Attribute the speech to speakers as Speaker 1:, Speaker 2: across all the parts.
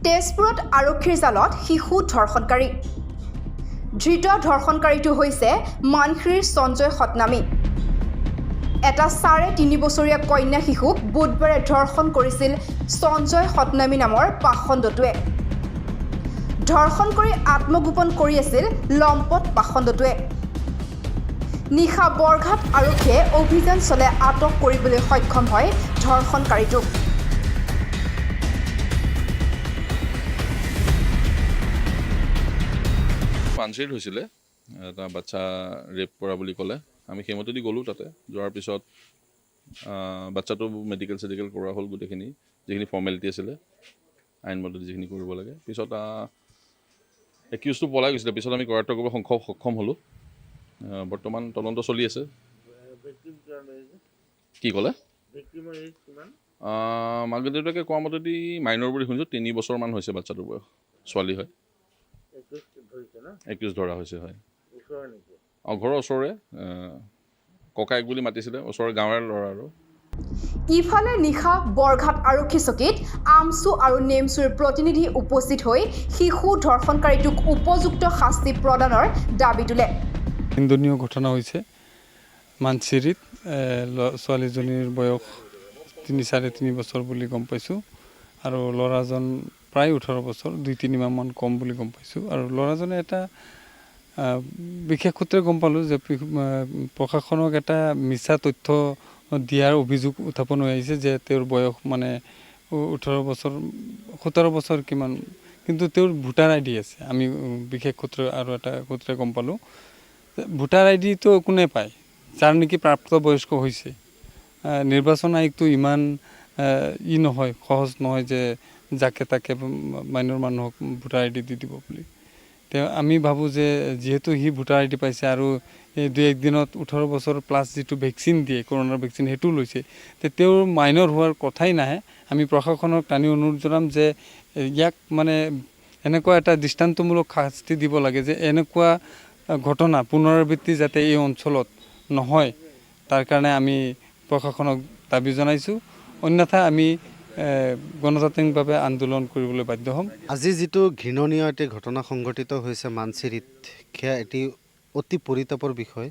Speaker 1: তেজপুৰত আৰক্ষীৰ জালত শিশু ধৰ্ষণকাৰী। ধৃত ধৰ্ষণকাৰীটো হৈছে মানশিৰিৰ সঞ্জয় সতনামী। এটা 3.5 বছৰীয়া কন্যা শিশুক বুধবাৰে ধৰ্ষণ কৰিছিল সঞ্জয় সতনামী নামৰ পাষণ্ডটোৱে। ধৰ্ষণ কৰি আত্মগোপন কৰি আছিল লম্পট পাষণ্ডটোৱে। নিশা বৰঘাট আৰক্ষীয়ে অভিযান চলাই আটক কৰিবলৈ সক্ষম হয় ধৰ্ষণকাৰীটোক।
Speaker 2: পানচিত হৈছিলে এটা বাচ্ছা ৰেপ কৰা বুলি ক'লে। আমি সেইমতেদি গ'লোঁ। তাতে যোৱাৰ পিছত বাচ্ছাটো মেডিকেল চেডিকেল কৰা হ'ল, গোটেইখিনি যিখিনি ফৰ্মেলিটি আছিলে, আইনমতে যিখিনি কৰিব লাগে। পিছত একিউজটো পলাই গৈছিলে। পিছত আমি কৰায়ত্ব কৰিব সক্ষম হ'লোঁ। বৰ্তমান তদন্ত চলি আছে। কি ক'লে? মাক দেউতাকে কোৱা মতেদি মাইনৰ বুলি শুনিছোঁ। 3 বছৰমান হৈছে বাচ্ছাটোৰ বয়স। ছোৱালী হয়। একিউজ ধৰা হৈছে, হয়। অঁ, ঘৰৰ ওচৰৰে। ককায়েক বুলি মাতিছিলে। ওচৰৰ গাঁৱৰে ল'ৰা আৰু।
Speaker 1: ইফালে নিশা বৰঘাট আৰক্ষী চকীত আমচু আৰু নেমচুৰ প্ৰতিনিধি উপস্থিত হৈ শিশু ধৰ্ষণকাৰীটোক উপযুক্ত শাস্তি প্ৰদানৰ দাবী তোলে।
Speaker 3: নিন্দনীয় ঘটনা হৈছে মানচিৰিত। ছোৱালীজনীৰ বয়স 3-3.5 বছৰ বুলি গম পাইছোঁ আৰু ল'ৰাজন প্ৰায় 18 বছৰ, 2-3 মাহমান কম বুলি গম পাইছোঁ। আৰু ল'ৰাজনে এটা বিশেষ সূত্ৰে গম পালোঁ যে প্ৰশাসনক এটা মিছা তথ্য দিয়াৰ অভিযোগ উত্থাপন হৈ আহিছে যে তেওঁৰ বয়স মানে 18 বছৰ, 17 বছৰ কিমান, কিন্তু তেওঁৰ ভোটাৰ আই ডি আছে। আমি বিশেষ সূত্ৰে আৰু এটা সূত্ৰে গম পালোঁ, ভোটাৰ আই ডিটো কোনে পায়? যাৰ নেকি প্ৰাপ্তবয়স্ক হৈছে। নিৰ্বাচন আয়োগটো ইমান ই নহয়, সহজ নহয় যে যাকে তাকে মাইনৰ মানুহক ভোটাৰ আই ডি দি দিব বুলি। তেওঁ আমি ভাবোঁ যে যিহেতু সি ভোটাৰ আই ডি পাইছে আৰু এই দুই একদিনত 18 বছৰ প্লাছ যিটো ভেকচিন দিয়ে, কৰোণাৰ ভেকচিন, সেইটোও লৈছে, তে তেওঁৰ মাইনৰ হোৱাৰ কথাই নাহে। আমি প্ৰশাসনক টানি অনুৰোধ জনাম যে ইয়াক মানে এনেকুৱা এটা দৃষ্টান্তমূলক শাস্তি দিব লাগে যে এনেকুৱা ঘটনা পুনৰাবৃত্তি যাতে এই অঞ্চলত নহয়, তাৰ কাৰণে আমি প্ৰশাসনক দাবী জনাইছোঁ। অন্যথা আমি গণতান্ত্ৰিকভাৱে আন্দোলন কৰিবলৈ বাধ্য হ'ম।
Speaker 4: আজি যিটো ঘৃণনীয় এটি ঘটনা সংঘটিত হৈছে মানচিৰিত, সেয়া এটি অতি পৰিতাপৰ বিষয়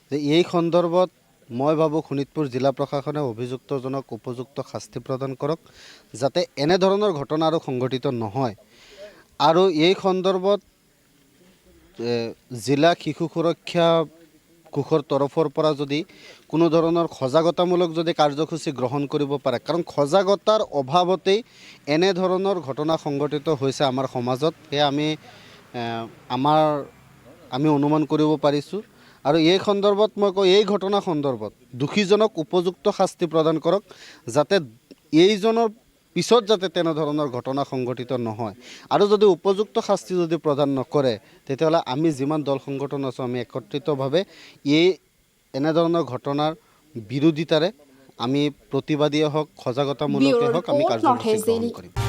Speaker 4: যে এই সন্দৰ্ভত মই ভাবোঁ শোণিতপুৰ জিলা প্ৰশাসনে অভিযুক্তজনক উপযুক্ত শাস্তি প্ৰদান কৰক, যাতে এনেধৰণৰ ঘটনা আৰু সংঘটিত নহয়। আৰু এই সন্দৰ্ভত জিলা শিশু সুৰক্ষা কোষৰ তৰফৰ পৰা যদি কোনো ধৰণৰ সজাগতামূলক যদি কাৰ্যসূচী গ্ৰহণ কৰিব পাৰে, কাৰণ সজাগতাৰ অভাৱতেই এনেধৰণৰ ঘটনা সংঘটিত হৈছে আমাৰ সমাজত, সেয়া আমি অনুমান কৰিব পাৰিছোঁ। আৰু এই সন্দৰ্ভত মই কওঁ, এই ঘটনা সন্দৰ্ভত দোষীজনক উপযুক্ত শাস্তি প্ৰদান কৰক, যাতে এইজনৰ পিছত যাতে তেনেধৰণৰ ঘটনা সংঘটিত নহয়। আৰু যদি উপযুক্ত শাস্তি যদি প্ৰদান নকৰে, তেতিয়াহ'লে আমি যিমান দল সংগঠন আছোঁ, আমি একত্ৰিতভাৱে এই এনেধৰণৰ ঘটনাৰ বিৰোধিতাৰে আমি প্ৰতিবাদীয়ে হওক, সজাগতামূলকে
Speaker 1: ব্যুৰ'
Speaker 4: হওক, আমি
Speaker 1: ৰিপৰ্ট, নৰ্থ
Speaker 4: কাৰ্যসূচী
Speaker 1: ইষ্ট
Speaker 4: গ্ৰহণ
Speaker 1: ডেইলি।
Speaker 4: কৰিম।